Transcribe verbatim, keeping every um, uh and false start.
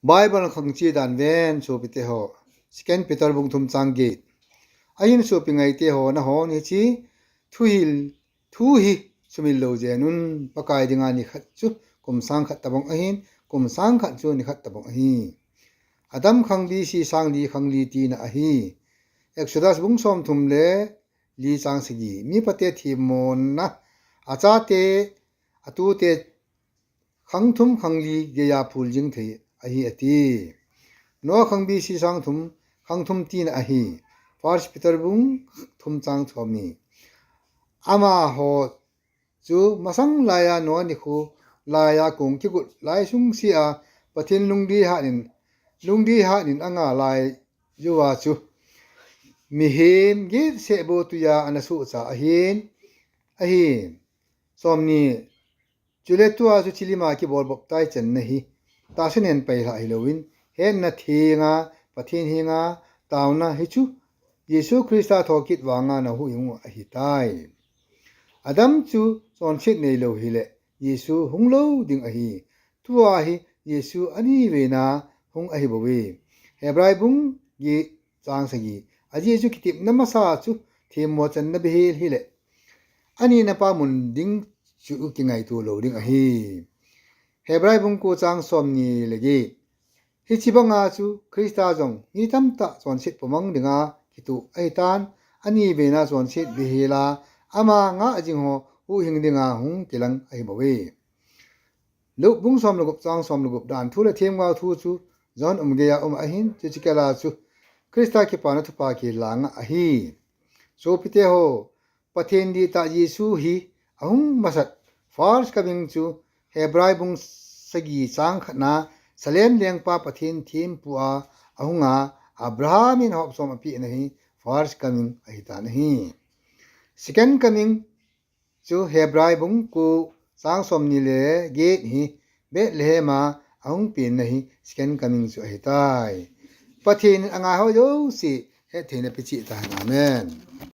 Bible khangche dan ven sopite ho. Second Peter bung thum chang get. Ahin sopi ngaite ho, nahon hiche thuhil, thu hi sumil lou jeng un, Pakai dinga nikhat chu kum sang khat tabang ahin, kum sang khat chu nikhat tabang ahi. Adam khangbi, si sang li, khangli tina ahi. Exodus bung somthum le li chang sagi. Mipate themmona, achate, atute khangthum khangli geiya phul jing thei ahi ati. Noah khangbi, si sang thum, khangthum tina ahi. First Peter bung thum chang somni. Amaho chu masang laiya Noah nikho laiya kong kigot lai sungse a Pathen lungdei hatnin, lungdei hatnin anga lai jouva chu mihem get seh bou tuiya ana sohcha ahin, ahi. Somni. Chule tua chu chilima kibol bop tai channa hi tahsa nen pailhah hilouvin, hetna thenga, Pathen henga taona hichu Jesu Christa thokit vanga nahuhhing u ahitai. Adam chu chonset neilou hile, Jesu hung lou ding ahi. Tua hi Jesu anivena hung ahibouve. Hebrai bung get chang sagi. Ajeh chu kitepna masa chu themmo channa bihel hile, anina pa mun ding chu kingaito lou ding ahi. Hebrai bung ko chang somni le get. Hiche banga chu Christa jong mi tamtah chonset pomang dinga kitoh ahitan, anivena chonset bihela ama ngah jing ho huhhing dinga hung kilang ahibouve. Luke bung som le gup chang som le gup dan thu le themgao thu chu John umgeiya um ahin, chuche kela chu Christa kipana thupha kila ngah ahi. Sopite ho, Pathen dihtah Jesu hi ahung masat first coming chu Hebrai bung sagi chang khatna Salem lengpa Pathen thempu a ahunga Abraham in hop som apehna hi first coming ahitan ahi. Second coming chu Hebrai bung ko chang somni le get hi Bethlehem a ahung penna hi second coming chu ahitai. Pathen in angaiho jouse hettheina pecheh tahen. Amen.